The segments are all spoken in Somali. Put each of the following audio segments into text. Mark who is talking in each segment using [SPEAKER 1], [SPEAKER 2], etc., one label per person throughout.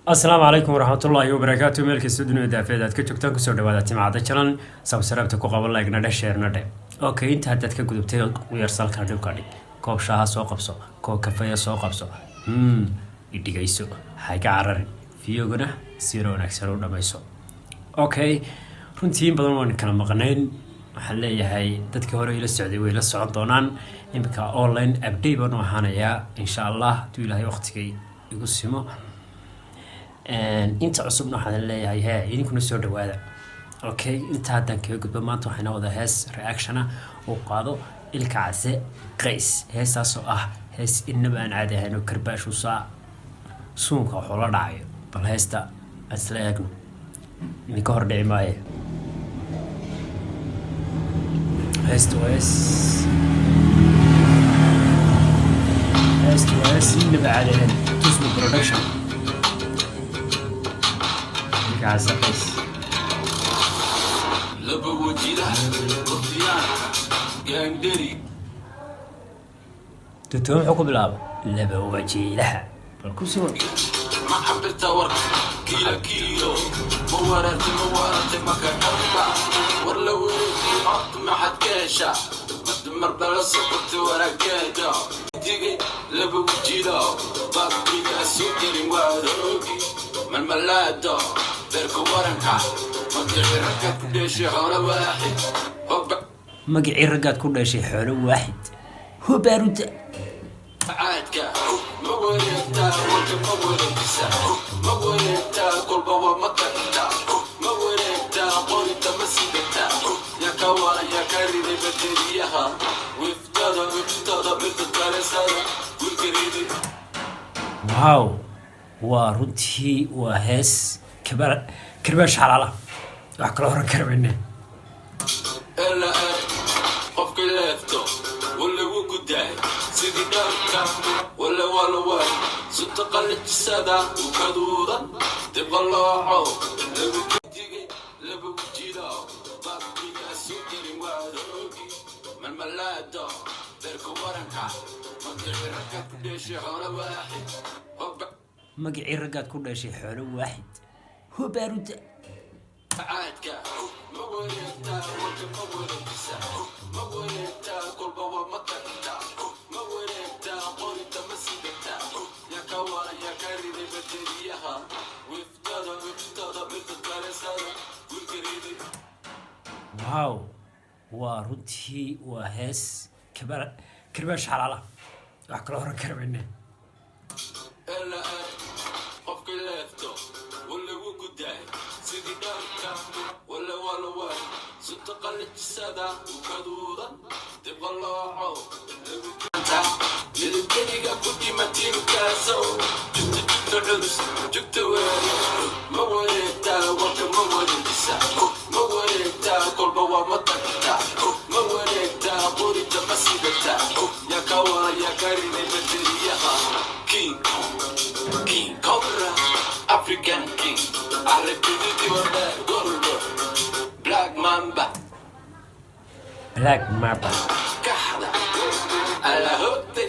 [SPEAKER 1] Asalaamu calaykum waraxmatullaahi wabarakaatu. Meel kasta dunida daafeed aad ka joogtaan, kusoo dhawaada Timcada Channel. Subscribe-ta ku qaban, like-na dheh, share-na dheh. Okay, inta haddaad ka gudubtay, yarsalka dhibka dhig, koob shaaha soo qabso, koob kafeya soo qabso, idhigayso, ha iga cararin, video-gana siro wanaagsan u dhamayso. Okay, runtii in badan waan kala maqnayn. Waxaan leeyahay dadkii hore ila socday way la socon doonaan. Iminka online update baan u ahaanayaa, insha Allah, hadduu Ilaahay waqtigay igu simo. Inta cusubna waxaan leeyahay, hee, idinkuna soo dhawaada. Okay, inta haddaan kaga gudbo, maanta waxayna wada hees reactiona uu qaado Ilka Case Qays, heestaasoo ah hees inaba aan caadi ahayn oo karbaashuusaa suunka waxuu la dhacayo. Bal heesta aan isla eegno, idinka hor dhici maayo. Heesta waa hees, heesta waa hees inaba caadi ahayn. Tusmo Production, Ilka Case Qays.
[SPEAKER 2] Laba wajilaha waqtiyaanka gaangdheri.
[SPEAKER 1] Tuto muxuu ku bilaaba laba wajiilaha? Bal ku soo
[SPEAKER 2] Ma cabirta warka kiilo kiilo? Ma warartay? Ma warartay? Maka dhamba war la wareejiyo cod maxaad ka heshaa? Ma dumar bala socotay waraageeda digay? Laba wajilo baabkiga soo gelin, waa roogi malmalaado beerka waranka magicii ragga ku dheeshay xoolo waaxid hoba.
[SPEAKER 1] Magicii raggaad ku dhashay xoolo waaxid hubaaruda.
[SPEAKER 2] Caadka ma wareegtaa warka? Ma wareegisa? Ma wareegtaa kolba? Waa ma tagtaa? Ma wareegtaa qorita? Ma sidataa? Yaa ka wara? Yaa ka riday bateriyaha wiftada? Wiftada midda daresada wiilka riday.
[SPEAKER 1] Wow, waa runtii waa hees karbaash xalaala, wax kala horan karamayne.
[SPEAKER 2] Ela qofka leefto wala wuu gudaay sidii dharka wala wala way sunta qalajisada ukaduudan dibqalooco lagu digay. Laba wajilo baabkiga soo gelin, waa roogi malmalaado beerka waranka magicii ragga ku dheeshay xoolo waaxid hoba.
[SPEAKER 1] Magicii raggaad ku dhashay xoolo waaxid hubaaruda.
[SPEAKER 2] Caadka ma wareegtaa warka? Ma wareegisa? Ma wareegtaa kolba? Waa ma tagtaa? Ma wareegtaa qorita? Ma sidataa? Yaa ka wara? Yaa ka riday bateriyaha wiftada? Wiftada midda daresada wiilka riday.
[SPEAKER 1] Wow, waa runtii waa hees karbaash xalaala, wax kala horan karamayne.
[SPEAKER 2] Ela qofka leefto wala wuu gudaay sidii dharka wala wala way sunta qalajisada ukaduudan dibqalooco lagu midabkeliga ku dhimatiinkaasow jugta jugta culus jugta weeye. Ma wareegtaa warka? Ma wareegisa? Ma wareegtaa kolba? Waa ma tagtaa? Ma wareegtaa qorita? Ma sidataa? Yaa ka wara? Yaa ka riday bateriyaha? King Kong, King Cobra, African King, aragtidii wadheer gorgo, Black Mamba.
[SPEAKER 1] Black Mamba.
[SPEAKER 2] Kaxda ala hogtay,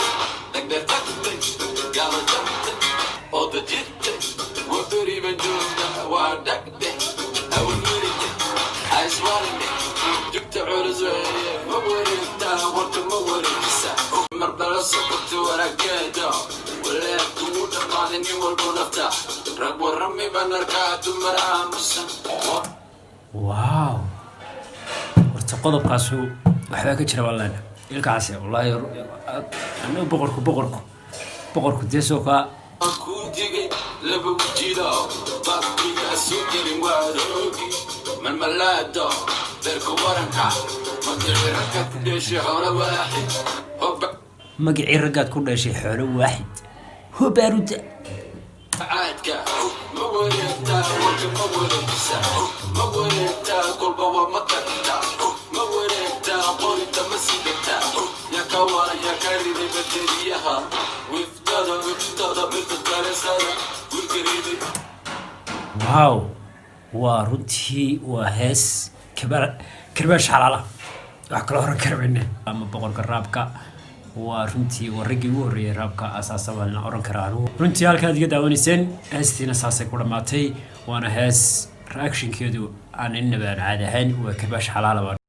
[SPEAKER 2] dhagdheer tagtay, gaalo jabtay, ooda jirtay, waberiban joogta, waa dhagde awal werige aiswalne jugta culus weeye. Ma wareegtaa warka? Ma wareegisa marba la socotay waraageeda waleebtu wuu dhammaaday nin walbo nafta rag warrami baan arkaa dumar aamusan.
[SPEAKER 1] Wow, horta qodobkaasu waxbaa ka jira baan leenahay. Ilkaasi wallaahi anagu boqorku boqorku boqorku dee soo kaa.
[SPEAKER 2] Kuu digay laba wajilo baabkiga soo gelin, waa roogi malmalaado beerka waranka magicii ragga ku dheeshay xoolo waaxid hoba.
[SPEAKER 1] Magicii raggaad ku dhashay xoolo waaxid hubaaruda.
[SPEAKER 2] Caadka ma wareegtaa warka? Ma wareegisa? Ma wareegtaa kolba? Waa ma tagtaa? Ma wareegtaa qorita? Ma sidataa? Yaa ka wara? Yaa ka riday bateriyaha wiftada? Wiftada midda daresada wiilka riday.
[SPEAKER 1] Wow, waa runtii waa hees karbaash xalaala, wax kala horan karamayne ama boqorka raabka. Waa runtii waa raggii ugu horreeyay rapka asaasa baan la oran karaa anugu. Runtii halkaad iga daawanayseen, heestiina saasay ku dhammaatay, waana hees reactionkeedu aan inaba aan caadi ahayn. Waa karbaash xalaala baan.